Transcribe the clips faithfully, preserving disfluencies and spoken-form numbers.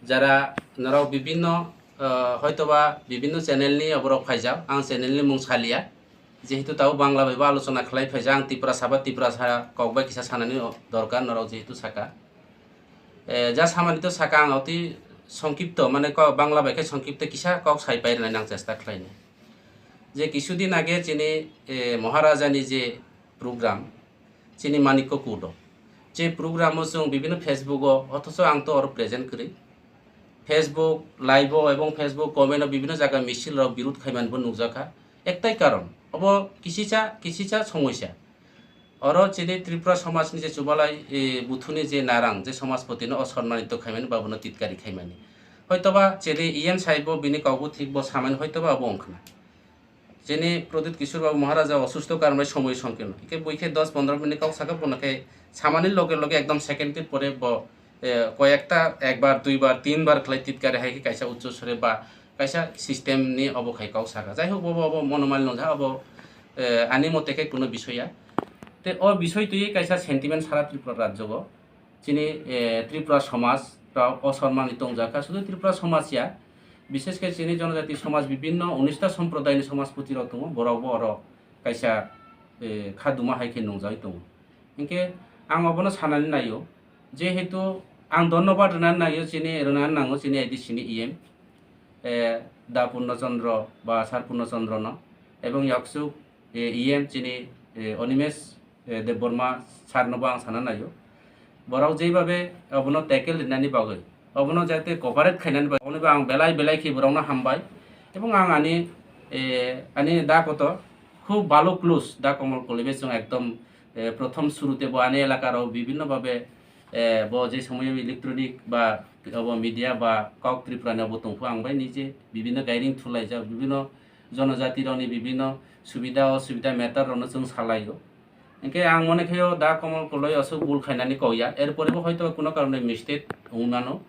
Jara norok bibinno, ah, hoitoba bibinno channel ni oborok phaijak, ang channel ni mung saliya. Jehetu tabuk Bangla bai bo alochona khlai phaijak, ang Tiprasa ba Tiprasa kok bai kisa sanani dorkar, norok jehetu saka. Eh, ja samani to saka, ang oti songkipto, mane ko-, Bangla bai khe songkipto kisa kok sai pai rwnai nang chesta khlainai. Je kisudin age chini, eh, Maharaja ni je program, chini Manikko Kudo. Je program o chwng bibinno Facebook o, othocho ang to oro present kwrwi. Facebook live o ebong Facebook comment o bibinno jaga misil rok birud khaimani bo nukjakha. Ektai karon, obo kisicha, kisicha somoisa. Oro chini Tripura somajni je chubalai, e, buthuni je narang, je somajpotino osonmanito khaimani, babono titkari khaimani. Hoitoba chini E M saibo bini kokbo thikbo samani, hoitoba abo wngkhna. Chini Pradit Kishore Babu Maharaja osusto karon bai somoi songkeno. Hingke bui khe dos pondro minute kok saka, bono khe samani loge loge ekdom second khe pore bo, eh, koyekta ekbar, duibar, tinbar khlai titkari hai khe kaisa uccho sore ba kaisa system ni obo khai kok saka. Jai hok, bobo obo monomali nongja, obo, eh, ani mote khe kuno bisoi ya. Te o bisoi twi kaisa sentiment sara Tripura rajyo go. Chini, eh, Tripura somaj rok o sormani tongjakha, sudu Tripura somaj ya, bishesh khe chini jonojati somaj bibinno unista somprodayni somajpoti rok tongo, borok bo oro kaisa, eh, kha duma hai khe nungjagwi tongo. Hinkhe ang obono sanani naio, jehetu ang dhonnobad rwnani naio, chini rwnani nango chini A D C ni E M, eh, Da Purno Chandra ba Sir Purno Chandra no, ebong yaksuk, eh, E M chini, eh, Animesh eh, Debbarma sir no bo ang sana naio. Borok jeibabe obono tackle rinani bagwi, obono jate cooperate khainani bagwi, obono bo ang belai belai khe borokno hambai. Ebong ang ani, eh, ani da koto khub balo close, da Komol Koloi bai chwng ekdom, eh, prothom surute bo ani elakaro bibinno babe, eh, bo je somoyo electronic ba obo media ba Kok Tripura ni obo tongphu ang bai nije bibinno gairing thulaijak, bibinno jonojati rokni bibinno subida osubida matter rokno chwng salaio. Hinkhe ang mone khaio da Komol Koloi aswk bul khainani kok ya, erpore bo hoito kuno karone mistake wng mano.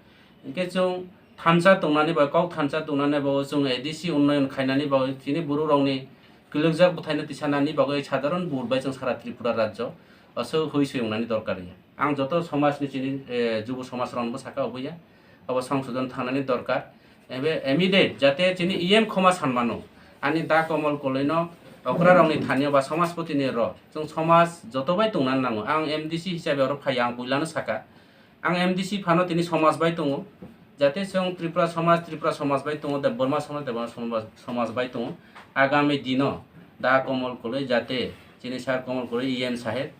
Hinkhe chwng thansa tongnani bai, kok thansa tongnani bai chwng A D C unnoyon khainani bai chini borok rokni kwlwkjak bwthaino tisanani bagwi sadharon vote bai chwng sara Tripura rajyo aswk hui swi wngnani dorkar ya. Ang joto somajni chini, eh, jubo somaj rokno bo saka oboya, obo songsodon thangnani dorkar. Ebe immediate jate chini E M khoma sanmano, ani da Komol Koloino okra rokni thani ba somajpoti ni rok, chwng somaj joto bai tongna nango. Ang M D C hisabe oro phai, ang puilano saka, ang M D C phano tini somaj bai tongo, jate chwng Tripura somaj, Tripura somaj bai tongo, Debbarma somaj, Debbarma somaj, somaj bai tongo. Agami dino da Komol Koloi jate chini sir Komol Koloi E M saheb,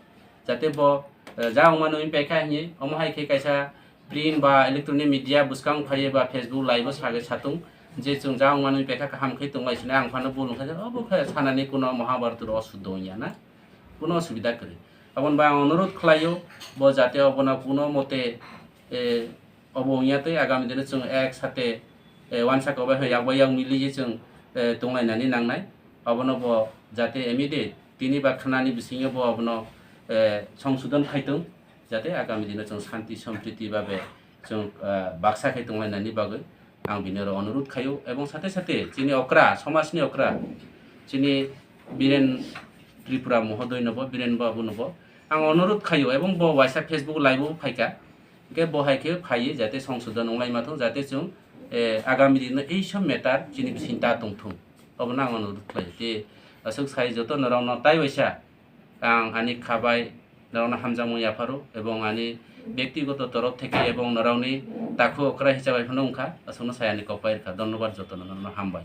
jate bo, eh, ja wngmano wngpaikha hinwi, omo hai khe kaisa print ba electronic media bwskang phaiwi ba Facebook live o sagwi satung je chwng ja wngmano wngpaikha, kaham khe tonglai sini, ang phano bul wngkha, obo khe sanani kuno Mahabharata ro osudo wngya na, kuno osubida kwrwi. Aboni bai ang onurodh khlaio, bo jate obono kuno mote, eh, obo wngya tei agami dino chwng ek sate, eh, wansa kobai hai yak bai yak miliye chwng, eh, tonglainani nangnai. Obono bo jate immediate tini ba khnani bisingo bo obono, eh, songsodon khaitong, jate agami dino chwng shanti sompriti babe chwng, eh, baksa khai tonglainani bagwi ang bini oro onurodh khaio, ebong sate sate chini okra, somajni okra, chini Biren Tripura mohodoino bo, Biren babuno bo ang onurodh khaio, ebong bo waisa Facebook live o phaikha. Hingke bo hai khe phaiwi jate songsodon wnglaima thung, jate chwng, eh, agami dino ei sob matter chini bising ta tongthung, obono ang onurodh khlai. Te aswk sai joto norokno tai waisa ang ani kha bai norokno hamjakmung yapharo, ebong ani byaktigoto torof theke ebong norokni takhu okra hisabai phano wngkha, aswkno sai ani kok pai rwkha. Dhonnobad jotono, norokno hambai.